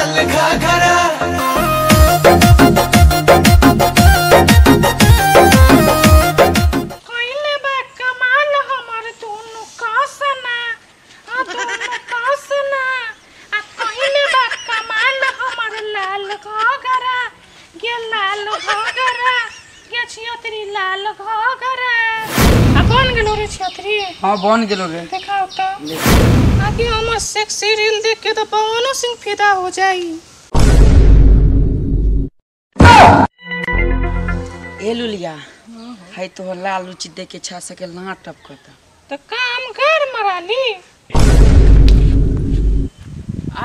लाल घाघरा। कइले बा कमाल हमर दुनु कसना, आ दुनु कसना, आ कइले बा कमाल हमर लाल घाघरा, गे लाल घाघरा, गे छियत्री लाल घाघरा। आ बन गेलो रे छियत्री? हाँ बन गेलो रे। देखाओ तो। आगे हमर सेक्सी रील देख के तो पवनो सिंह फिदा हो जाई। ए लुलिया, है तो लाल रुचि देख के छा सके लाट टपकता। तो काम कर मराली।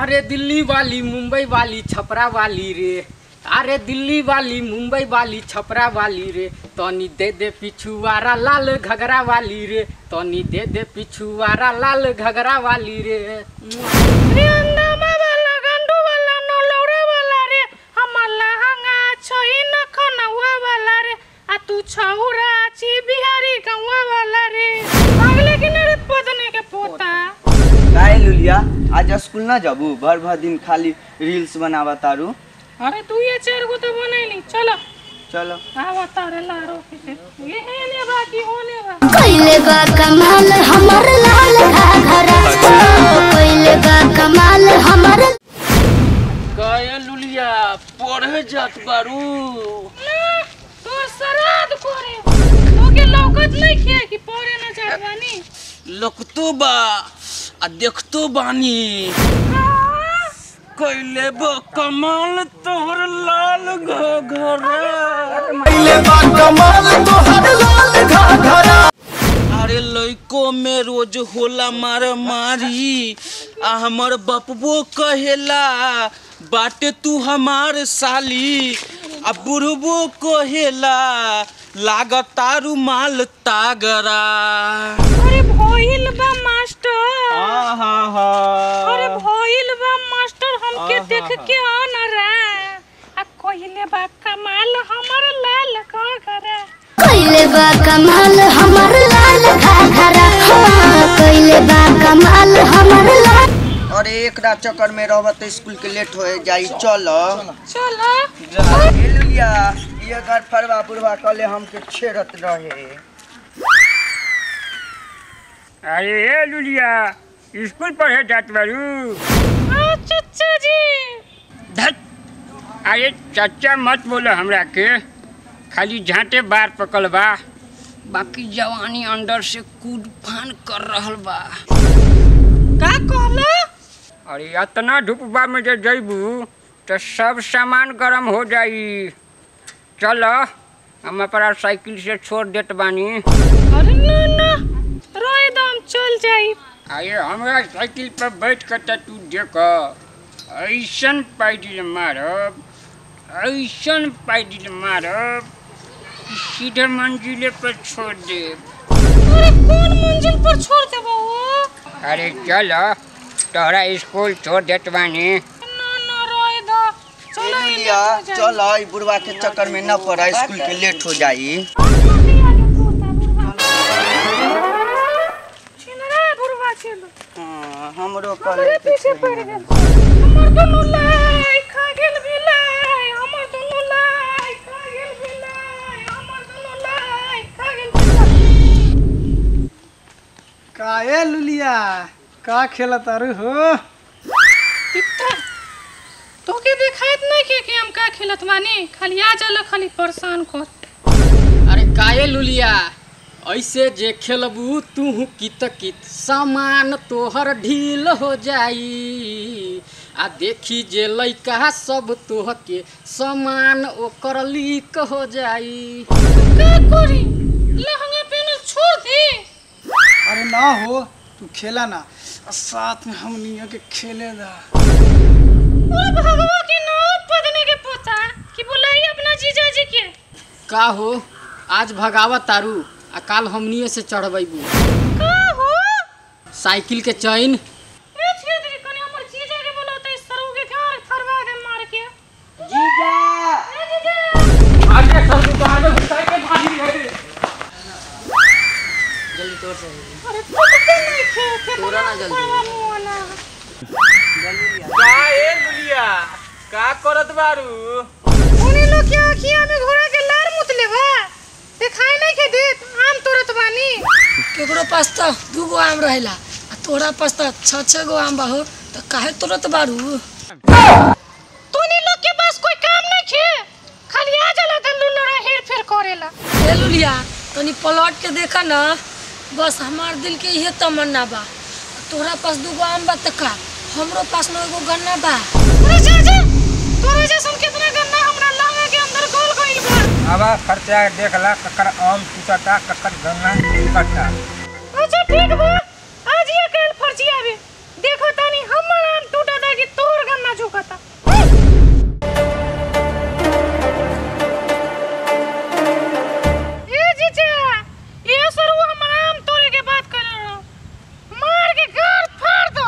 अरे दिल्ली वाली मुंबई वाली छपरा वाली रे, अरे दिल्ली वाली मुंबई वाली छपरा वाली रे, तनी दे दे पिछुआरा लाल घगरा वाली रे, तनी दे दे पिछुआरा लाल घगरा वाली रे। रे अंदामा वाला गंडू वाला नौलौरा वाला रे, हमर लहंगा छई न खनौआ वाला रे, आ तू छौरा छी बिहारी गौआ वाला रे। अगले किनारे पदने के पोता। काहे लुलिया आज स्कूल ना जाबू? भर भर दिन खाली रील्स बनावा तारू। अरे तू ये चार गो तो बनैली, चलो चलो आवा तारे लारो के ये है ने बाकी होने बा। कइले बा कमाल हमर लाल घाघरा, कइले बा कमाल हमर। काहे लुलिया पढ़े जात बारू? ना तोर सराद करे तोके लौकत नहीं खे कि पढ़े ना जात बानी? लौकतो बा आ देखतो बानी। कइले बा कमाल तोहर लाल घाघरा, कइले बा कमाल तोहर लाल घाघरा। अरे लइको में रोज होला मार मारी, आ हमर बपबो कहेला बाटे तू हमार साली, आ बुढ़बो कहेला लागतारू माल तागरा। अरे भइल बा मास्टर। अरे भइल बा मास्टर, हमके देख के आन रे, आ कइले बा कमाल हमर लाल घाघरा, कइले बा कमाल हमर लाल घाघरा, कइले बा कमाल हमर लाल। अरे एकरा चक्कर में रहब त स्कूल के लेट हो जाई। चलो चलो। ए लुलिया ये घर फरवा बुढ़वा कले हमके छेड़त रहे। अरे ए लुलिया स्कूल पढ़े जात बारू? आ चचा जी। धत, अरे चचा मत बोलो हमरा के, खाली झांटे बार पकड़ बा, बाकी जवानी अंदर से कूद फान कर रहल बा। का कहला? अरे इतना धूपबा में जे जइबू तो सब सामान गरम हो जाई। चल हम अपना साइकिल से छोड़ देत बानी। अरे ना ना रोए दम चल जाई। अरे हमरा साइकिल पर बैठ कर त तू देख, ऐसन पैडल मारब, ऐसन पैडल मारब सीधे मंजिले पर छोड़ देब। अरे कौन मंजिल पर छोड़ देबो? अरे चल तोहरा स्कूल छोड़ देत बानी। ना ना रोए दो, चलो लुलिया चल, ई बुढ़वा के चक्कर में न पड़ा, स्कूल के लेट हो जाई। हमरो हमरे पीछे पड़ गेल, हमर दुनु लाई खा गेल बिलाई, हमर दुनु लाई खा गेल बिलाई, हमर दुनु लाई खा गेल बिलाई। काहे लुलिया का खेलत तारू हो? तित्ता तोके देखाइत नहीं के कि हम का खेलत बानी, खाली आ जाला खाली परेशान कर। अरे काहे लुलिया ऐसे जे खेलबू तू कित कित सामान तोहर ढील हो जाई, आ देखी जे लइका सब तोहके सामान ओकर लीक हो जाई। का करी लहंगा पहनल छोड़ दे? अरे ना हो तू खेला ना, साथ में हमनिया के खेले दा। ओ भगवा के ना पदने के पोता कि बुलाई अपना जीजा जी के। का हो आज भगावा तारू आ काल हमनिए से चढ़बैबू। का हो? साइकिल के चैन। ए छेदरी कने हमर जीजा के बोलौते सरऊ के घर थरवा दे मार के। जीजा ए जीजा आगे सरऊ तो आगे घुसा के भागी रे। जल्दी तोड़ से। अरे फटते नहीं खे के तोड़ा ना जल्दी। मुआना। का ए लुलिया का करत बारू? उन्हीं लोग के आँखिया में घोड़ा के लार मुतले बा, दिखाई नहीं के देत। आम तोड़त बानी। केकरो पास त 2 गो आम रहेला आ तोरा पास त 6-6 गो आम बा हो, त काहे तोड़त बारू? तोनी लोग के पास कोई काम नहीं खे, खाली आ जाला त लुलड़ा हेर फेर करेला। ए लुलिया तनी पलट के देखा ना, बस हमार दिल के इहे तमन्ना बा। तोरा पास 2 गो आम बा त का हमरो पास न एगो गन्ना बा। अरे जा जा, तोरे जैसन कितना गन्ना हमरा लहंगा के अंदर गोल गइल बा। आवा खर्चा देखला ककर आम टूटता ककर गन्ना टूटता। अच्छा ठीक बा, आज ये कल फर्जी आवे, देखो तानी हमर आम टूटता कि तोर गन्ना झुकता। ए जीजा, ये सरु हमर आम तोड़े के बात कर रहो, मार के गाड़ फाड़ दो।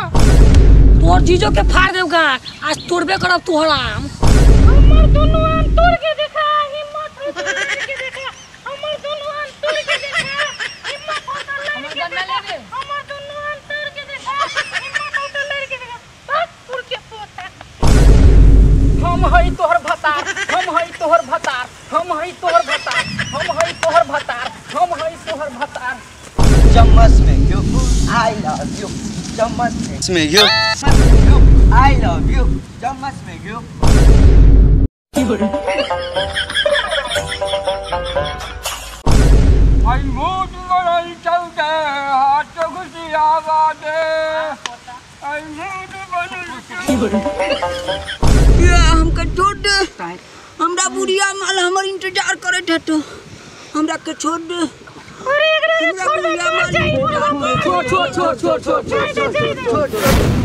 तोर जीजो के फाड़ देव गाड़, आज तोड़बे करब तोहर आम। हमर दोनों आम तोड़ के देखा, हिम्मत हो तो लड़ के देखा। हमर दोनों आम तोड़ के देखा, हिम्मत हो तो लड़ के देखा। हमर दोनों आम तोड़ के देखा, हिम्मत हो तो लड़ के देखा। भाग पुर के पोता। हम हई तोहर भतार, हम हई तोहर भतार, हम हई तोहर भतार, हम हई तोहर भतार, हम हई तोहर भतार। चम्मच में क्यों I love you, चम्मच में क्यों I love you, चम्मच में क्यों। आई मूड बनल चलते हाथ घुसियावा दे। आई मूड बनल ये हमके छोड़ दे, हमरा बुढ़िया माल हमर इंतजार करत हतो, हमरा के छोड़ दे। अरे एकरा के हमरा छोड़ दे, बुढ़िया मर माल जाई। इंतजार करत छोड़ छोड़ छोड़ छोड़ छोड़ छोड़ छोड़ छोड़।